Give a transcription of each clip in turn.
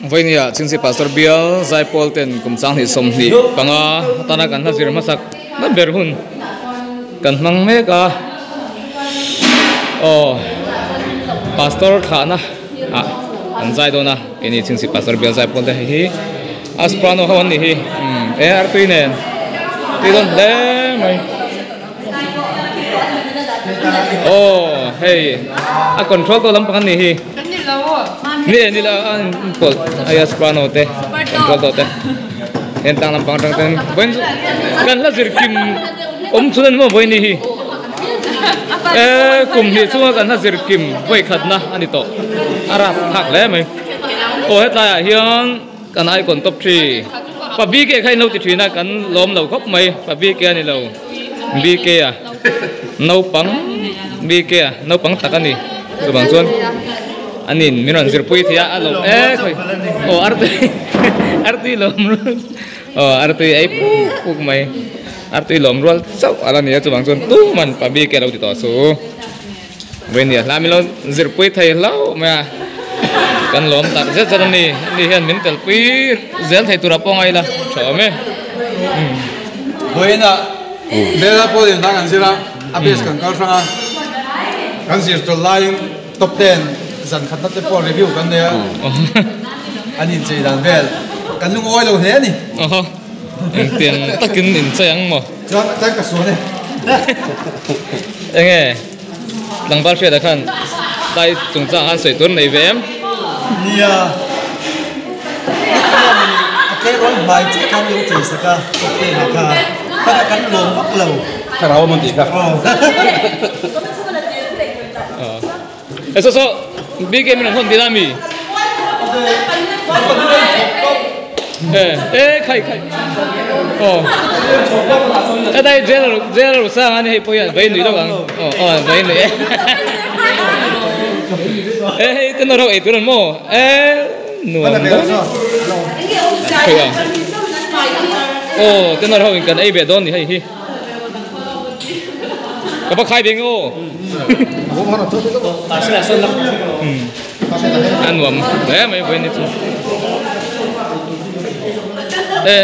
Vawinia Chingchi Pastor Bial Zaipawl ten kum sanghnih 25 atana kan hla zir hmasak na ber hun kan hmang mek a. Aw Pastor thlahna ah an zai dawn a keini Chingchi Pastor Bial Zaipawl te hei hi a soprano ho an nih hi e artui nen tui dawn hle mai. Aw hei a control tawh lampang an nih hi. Ni e ni lo a pawlh aia soprano te control tawh te heng tlang lampang atang ten vawiin chu kan hla zir kim awm chhun a ni maw vawiin ni hi e kum hnih chhunga kan hla zir kim vawi khatna a ni tawh a rap thlak hle mai aw hetlai ah hian kan icon top three pa BK kha in lo ti thin a kan lawm lo khawp mai pa BK a ni lo BK a naupang BK a naupang tak a ni chuvang chuan anin min rawn zirpui thei a a lawm e khawi aw artui artui lawm aw artui ei puk puk mai artui lawm rual chauh a la ni a chuvang chuan tuman pa BK a lo ti tawh su. Venia hla min lo zirpui thei hlauh mai a, kan lawm tak zet zet a ni, ani hian min telpui zel thei tura pawh ngaila tha awm e. Vawiinah Bela pawl in hla kan zir a, a base kan kal hrang a, kan zir chawlh laiin top 10 zan khatna te pawh review kan nei a, an inchei dan vel kan lungawi lo hle a ni. Aw, engtiang takin inchei ang maw? Chuan a tan ka suan e. Enge tlangval hriatah khan tlai chungchang khan sawi tur nei ve em? Nia. A tleirawl hmai chiah khan lo chei sak a, cocktail ah kha. Kha kan lawm vak lo. Thlarau a mawn tih kha. Aw. E saw saw BK min rawn hawn dil a mi? E e khai khai aw hetai jail jail ro sang ani hei pawh hian vai nui deuh ang aw aw vai nui e e hei te nawr ho ei tur an maw e nuam dawn khoi a aw te nawr ho in kan ei ve dawn ni hei hi. Ka va khai ve nge aw. A nuam hle mai vawiin ni chu. E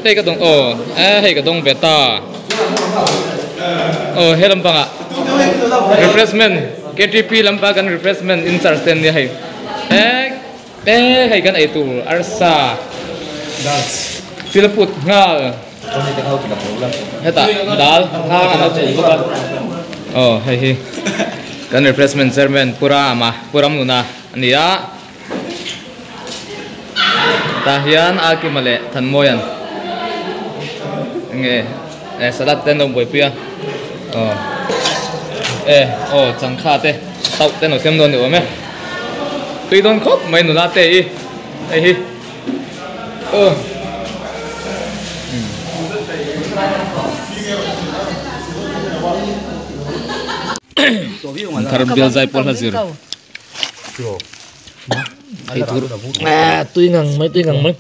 hei ka dawng aw e hei ka dawng ve ta. Aw he lampangah refreshment KTP lampang kan refreshment in charge te an nia hei. E e hei kan eitur arsa thil put nghal. Hetah dal hang an lo chhum bawk a aw hei hi kan refreshment chairman Pu Rama Pu Ramnuna a ni a tah hian Akima leh Thanmawia'n enge eh salad te an lo buaipui a aw e aw changkha te tauh te an lo siam dawn ni awm e tui dawn khawp mai nula te hi hei hi. Thar bial zai pawl hla zir ei tur tui ngang mai tui ngang mai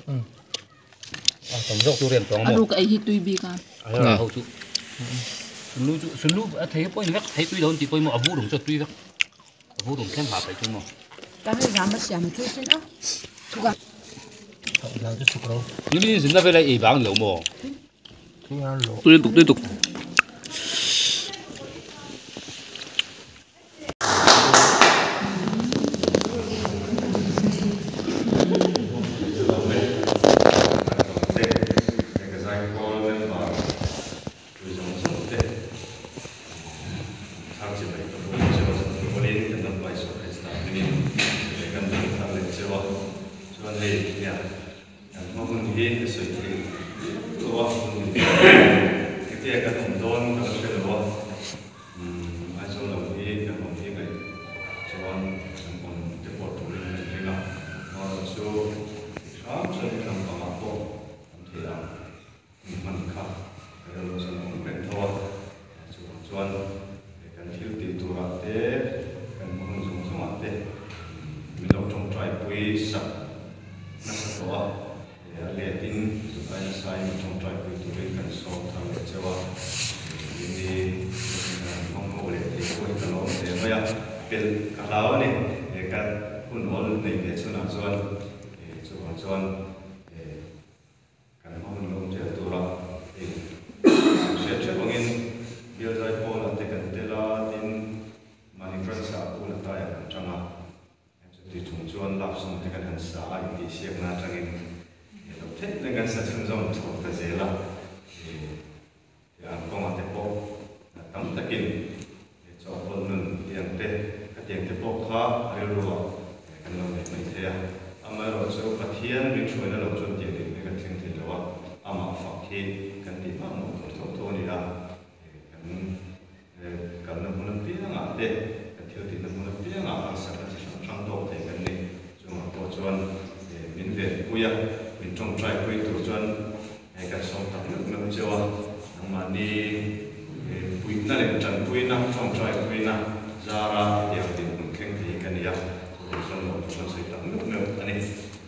Tui tuk tui tuk. Tui zawng zawng te thar chi mai ka bawk cheu a, chuan Tupalin kan lam pai saw Krista hmingin chibai kan buk thar leh cheu a, chuan hei nia kan hma hun hi ka sawi thei viau lo a, hun min hre lo a, engtia kan awm dawn ka la hre lo a, umm Aizawl lam hi kan awm hi ngaih chuan kan awm te pawh turin kan ring a, amaherawhchu hram chuan he lampangah pawh kan thei ang. Hman kha ka rilru chuan a awm reng tho a, chuvang chuan kan thil tih turah te, kan hma hun zawng zawngah te min lo tawngtai pui sak nasa tawh a, a letin zungai nasain min tawngtai pui turin kan sawm thar leh cheu a, keini kan hmang ho leh thei pawh hi ka lawm hle mai a, pelh ka hlau a ni, ka hun awl neih ve chhunah chuan. chuan kan hma hun lo awm zel tura hei kan hriat theuh angin bial zai pawlah te kan tel a, tin mahni France ah pu la taiah kan tang a, chuti chung chuan love song te kan han sa a, intihsiakna atangin lo theih reng kan sa chhunzawm chho ta zel a. An kawngah te pawh tam takin chawhpawlh nun tiang te, khatiang te pawh kha rilruah kan lo nei mai thei a. Amaherawhchu Pathian min hruaina lo chuan tiang dik mai kan thleng thei lo a, amah fak hi kan tih hmah mawh tur tho tho a ni a. Kan kalna hmun apiangah te, kan thil tihna hmun apiangah harsatna chi hrang hrang tawk thei kan ni. Chungah pawh chuan min venpui a, min tawngtai pui tur chuan Hei kan sawm tak meuh meuh cheu a, nangmahni puitna leh tanpuina, tawngtai puina zara hetiang dinhmun thleng thei hi ka ni a, chuvang chuan lawmthu kan sawi tak meuh meuh a ni.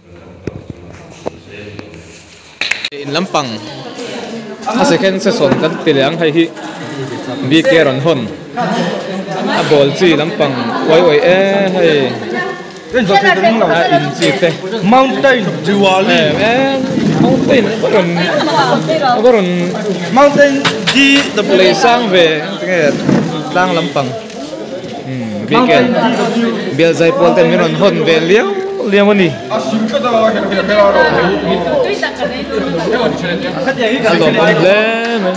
Kan dam kal chuan a tang se amen. In lampang a second session kan ti leh ang hei hi BK rawn hawn a ball chi lampang uai uai e hei. A in chi te Mountain Diwali Mountain a rawn a rawn Mountain D W lei sang ve tinge tlang lampang umm weekend bial zai pawl ten min rawn hawn ve liau liau a ni a lawmawm hle mai.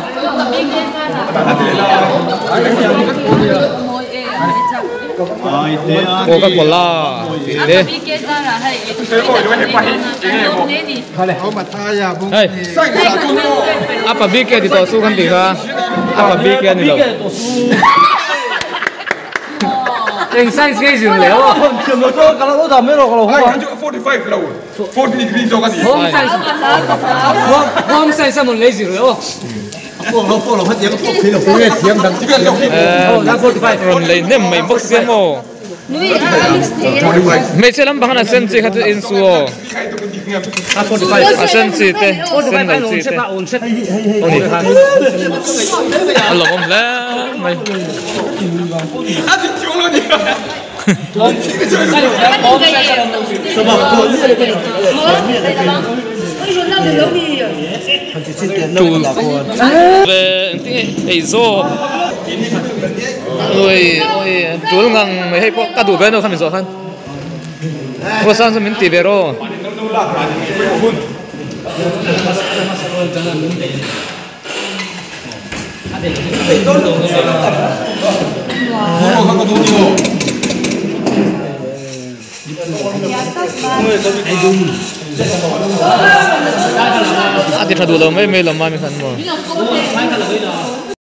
Coca Cola tih te hei apa bik e ti tawh chu kan tih kha apa bik e a ni lo eng science nge zir leh aw home science a mawn lei zir leh aw. Rawn lei hnem mai bawk sia maw? Hmeichhe lampang hian a sen chi kha chu in su aw. A sen chi te, sen lo chi te. Aw ni. A lawmawm hle mai. Eizaw ui ui tul ngang mai hei pawh ka duh ve no kha min zawh khan Ruatsan chu min ti ve rawh. A ti tha duh lo mai mai lo mai mi khan maw.